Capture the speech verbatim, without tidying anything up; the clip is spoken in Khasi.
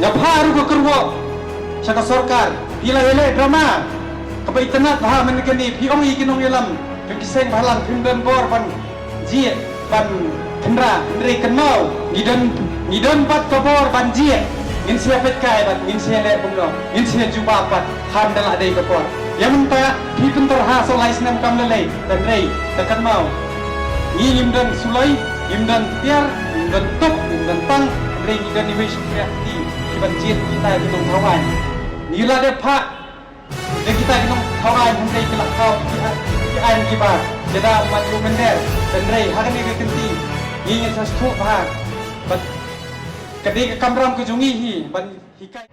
Nga phah ruh ka kyrwoh sha ka sorkar, phi la ïaleh drama kaba itynnad bha mynne kane. Phi ong ïa ki nongïalam jong ki seng bhalang phim don bor ban jied ban khynra, hynrei kynmaw, ngi don, ngi don pat ka bor ban jied. Ngin sa peit kai bad ngin sa leh kumno, ngin sa jubab pat. Khamtam la dei ka por. Ïa mynta phi pyntar ha sawlai snem kam lei lei, hynrei da kynmaw, ngi ngim don suloi, ngim don tiar, ngim don tuk, ngim don tang, hynrei ngi don iwei shiphrang kti kiban jied kita ki nongthaw aiñ. Ngi la dep phah da kita ki nongthaw aiñ, hynrei ki la thaw ki aiñ kiba, ki da man ïoh mynder. Hynrei ha kane ka kynti ngi ngin sa sngewthuh bha. Bad ka dei ka kamram ka jong ngi hi ban hikai.